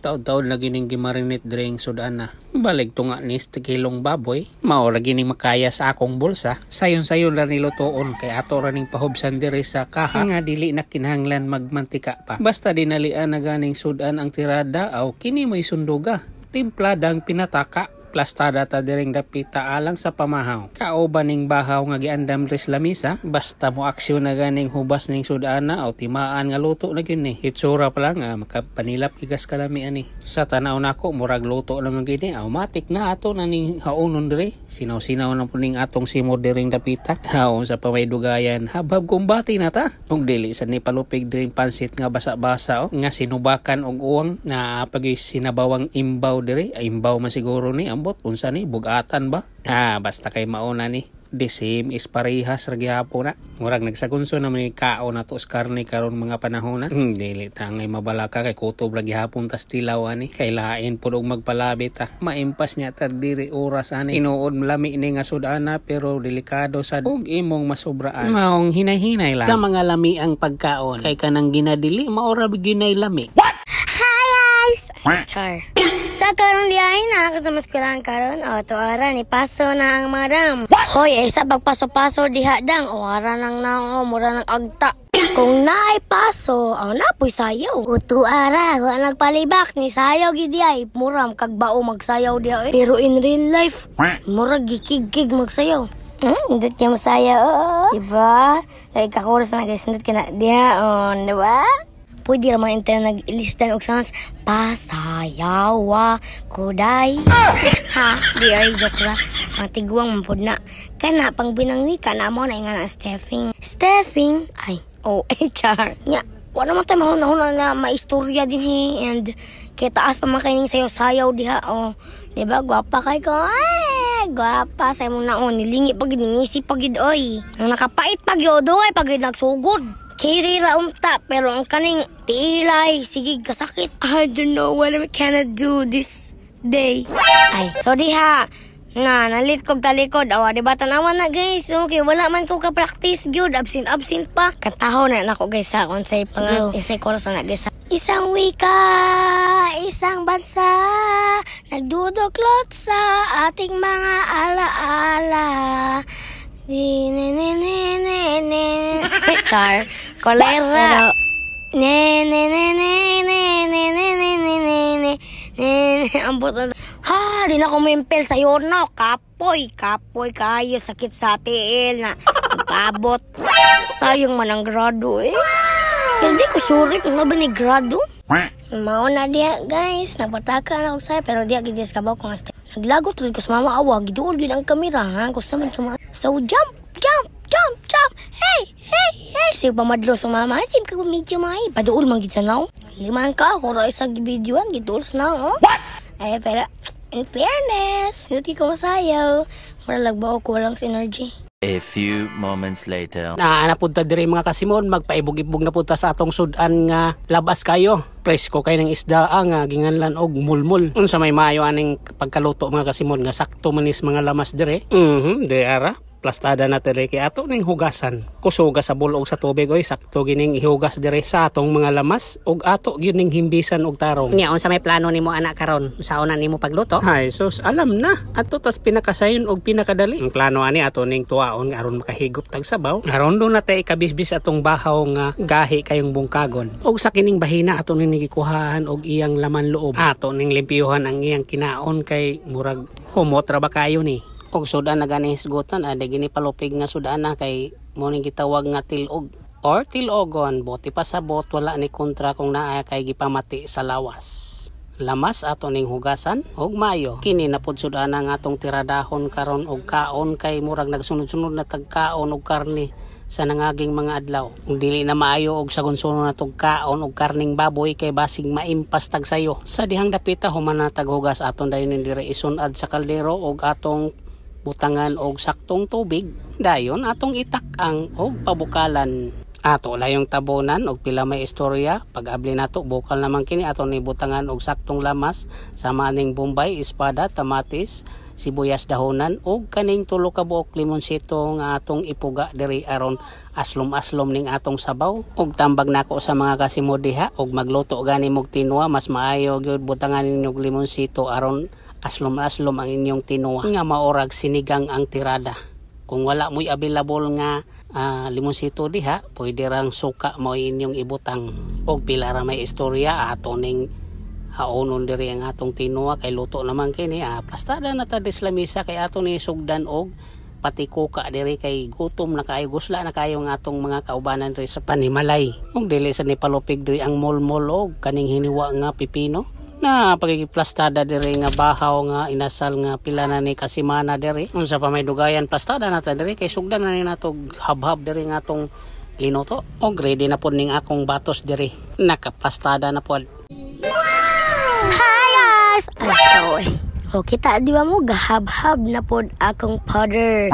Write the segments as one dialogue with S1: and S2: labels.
S1: Taod-taod na gining gimarinate diring sudana. Balig tunga ni sa kilong baboy. Mao ra gining makaya sa akong bulsa. Sayon-sayon ra nilutoon kay ato ra ning pahubsan diri sa kaha nga dili na kinahanglan magmantika pa. Basta dinalian na ganing sudan ang tirada aw kini mo'y sunduga. Timpladang pinataka, plastada ta diring dapita alang sa pamahaw. Kauban ning bahaw nga giandam diri sa lamisa, basta mo aksyon na ganing hubas ning sudana o timaan nga luto na gyud ni. Itsura pa lang nga makapanilap gigas kalami ani. Sa tanaw nako murag luto naman gini, automatic na ato na ning haonon diri. Sinaw-sinaw na po ning atong simod diring dapita. Haon sa pamay dugayan, habhab kumbati na ta. Ug dili sa ni palupig diring pansit nga basa-basa o nga sinubakan og uwang na pag sinabawang imbaw diri. Ay, imbaw man siguro ni, ambot unsa ni, bugatan ba? Ah, basta kay mauna ni. The same is parehas ra gihapon na. Murag nagsagunso naman ni kaon na to sa karne karon mga panahon na. Dili ta ngay mabalaka kay kutob ra gihapon tas tilaw ani. Kay lain pud og magpalabi ta. Maimpas niya ta diri oras ani. Tinuod lami ni nga sudana pero delikado sad og imong masubraan. Maong hinay-hinay lang sa mga lami ang pagkaon. Kay kanang ginadili mao ra ginay lami.
S2: Hi guys! Char. Sa karon di ay na ako sa maskulan karon. O to ara ni paso na ang madam. Hoy, ay sa pagpaso-paso diha dang. O ara nang nao mura nang agta. Kung naay paso, ang napoy sayaw. Uto ara, wa nagpalibak ni sayaw gid ay. Mura kagbao magsayaw diha eh. Pero in real life, mura gikigkig magsayaw. Indot niya masayaw. Oh, diba? Kay kakuras na guys, indot ka na diha, oh, diba? Pwede ra man internet nag-ilistan og songs pasayawa kuday. Ha, di ay joke ra. Pangtiguang man pud na. Kana pang binangwika na mo na nga na stepping. Stepping ay oh HR. Nya, wala man tayo mahuna-huna na maistorya din he and kay taas pa man kay ning sayaw-sayaw diha oh. Di ba gwapa kay ko? Ay, gwapa sa imong naon nilingi pag ningisi pag gid oy. Ang nakapait pag gyud oy pag gid nagsugod. Kiri ra unta pero ang kaning tiilay sige kasakit. I don't know what I cannot do this day. Ay, sorry ha. Nga, nalit kog talikod. Awa, di ba tanawan na guys? Okay, wala man ko ka-practice gyud. Absent, absent pa. Kantahon na nako guys sa kung say pangan. Isay chorus na guys. Isang wika, isang bansa, nagduduklot sa ating mga alaala. Di ne ne ne ne ne. Char, kolera. Ne ne ne ne ne ne ne ne ne ne ne ne ne. Ambot na. Ha, di na ko mimpel sa no. Kapoy, kapoy kayo sakit sa tiil na paabot. Sayang man ang grado eh. Pero di ko sure kung na ba ni grado. Mao na diya guys, nagpataka na ako sa'yo pero diya gid kabaw ko nga step. Naglagot rin ko sa mama awa, giduol gid ang kamera ha, gusto man ko. So jump, jump, jump, jump. Hey, hey, hey. Sige pamadlo sa mama, ay sim ka medyo may paduol man gid sa naw. Liman ka ako ra isa gibidyoan giduol sa naw. Oh. Ay pero in fairness, hindi ko masayaw. Mura lagbaw ko walang energy.
S3: A few moments later.
S1: Naa na pud ta diri mga kasimon, magpaibog-ibog na pud ta sa atong sudan nga labas kayo. Presko kay ng isda nga ginganlan og mulmul. Unsa may maayo aning pagkaluto mga kasimon nga sakto manis mga lamas dire. Di ara. Plastada na dire kay ato ning hugasan. Kusuga sa bulog sa tubig oy, sakto gining ihugas dire sa atong mga lamas ug ato gyud ning himbisan og tarong.
S4: Nya unsa may plano nimo ana karon? Unsaon na nimo pagluto?
S1: Ay sus, alam na. Ato tas pinakasayon og pinakadali. Ang plano ani ato ning tuwaon nga aron makahigop tag sabaw. Aron do na tay ikabisbis atong bahaw nga gahi kayong bungkagon. Og sa kining bahina ato ning gikuhaan og iyang laman loob. Ato ning limpyuhan ang iyang kinaon kay murag humot ra ba kayo ni. Og sudan na gani hisgutan ade gini palupig nga sudan na kay mo ning gitawag nga tilog or tilogon, bote pa sa bot wala ni kontra kung naa kay gipamati sa lawas. Lamas ato ning hugasan og mayo. Kini na pud sudana nga atong tiradahon karon og kaon kay murag nagsunod-sunod na tagkaon og karne sa nangaging mga adlaw. Ug dili na maayo og sagunsuno na tog kaon og karning baboy kay basig maimpas tag sayo. Sa dihang dapita human na taghugas aton dayon diri isunad sa kaldero og atong butangan og saktong tubig. Dayon atong itak-ang og pabukalan. Ato layong tabunan og pila may istorya. Pag-abli nato bukal naman kini ato ni butangan og saktong lamas sama aning bombay, espada, kamatis, Sibuyas dahonan ug kaning tulo ka buok limonsito nga atong ipuga diri aron aslom-aslom ning atong sabaw. Ug tambag nako sa mga kasimo diha og magluto gani mog tinua, mas maayo gyud butangan ninyo og limonsito aron aslom-aslom ang inyong tinua nga maorag sinigang ang tirada. Kung wala mo'y available nga limonsito diha, pwede rang suka mo inyong ibutang. Og pila ra may istorya, ato ning haonon diri ang atong tinua kay luto naman kini. Plastada na ta dis lamisa kay ato ni sugdan og patikuka diri kay gutom na kaayo, gusla na kaayo ang atong mga kaubanan diri sa panimalay. Ug dili sa ni palupig diri ang molmol og kaning hiniwa nga pipino na pagigiplastada diri nga bahaw nga inasal nga pila na ni kasimana diri. Unsa pa may dugayan, plastada na ta diri kay sugdan na ni nato habhab diri nga atong linuto. Og ready na pod ning akong batos diri, nakaplastada na pod.
S2: Hi guys! Ay, kaoy. O kita, di ba mo, gahabhab na pod akong father.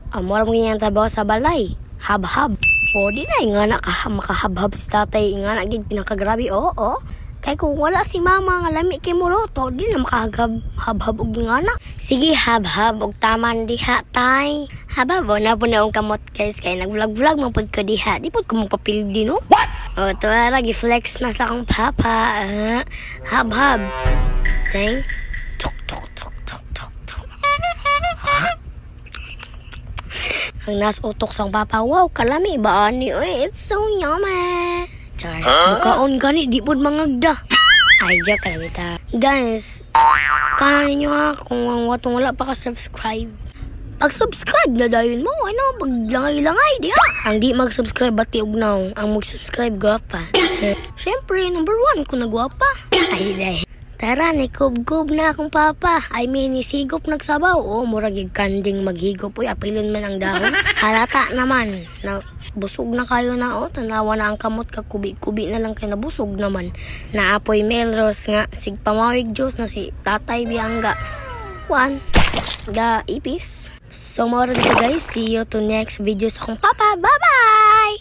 S2: Amo ra mo ganyan trabaho sa balay. Habhab. O di na nga na makahabhab si tatay nga na gid pinakagrabe. Oo. Kay kung wala si mama nga lami kay moluto, di na makahab habhab og ngana. Sige, habhab og taman diha, tay. Habhab o na po na ang kamot, guys, kay nag-vlog-vlog man pod ko diha. Di pod ko magpapildi, no? What? O to ra gi-flex na sa akong papa. Ah, habhab. Ting. Tuk tuk tuk tuk tuk tuk. Ang nas utok sang papa, "Wow, kalami ba ani? Uy, it's so yummy." Char. Mukaon gani, di pod mangagda. Ay, joke lang ita. Guys, kana ninyo ha, kung ang watong wala pa ka-subscribe, pag-subscribe na dayon mo, ay no, paglangay-langay, di ha? Ang di mag-subscribe, bati og naong. Ang mag-subscribe, gwapa. Siyempre, number one, kung nagwapa. Ay, day. Tara, ni kub na akong papa. I mean, ni sigop nagsabaw. Oh, murag yung kanding maghigop. Uy, apilon man ang dahon. Halata naman. Na, busog na kayo na, oh. Tanawa na ang kamot ka, kubi-kubi na lang kay nabusog naman. Naapoy Melrose nga, sigpamawig Diyos na si Tatay Biangga. One, ga ipis. So, mao dito, guys. See you to next video sa akong papa. Bye-bye!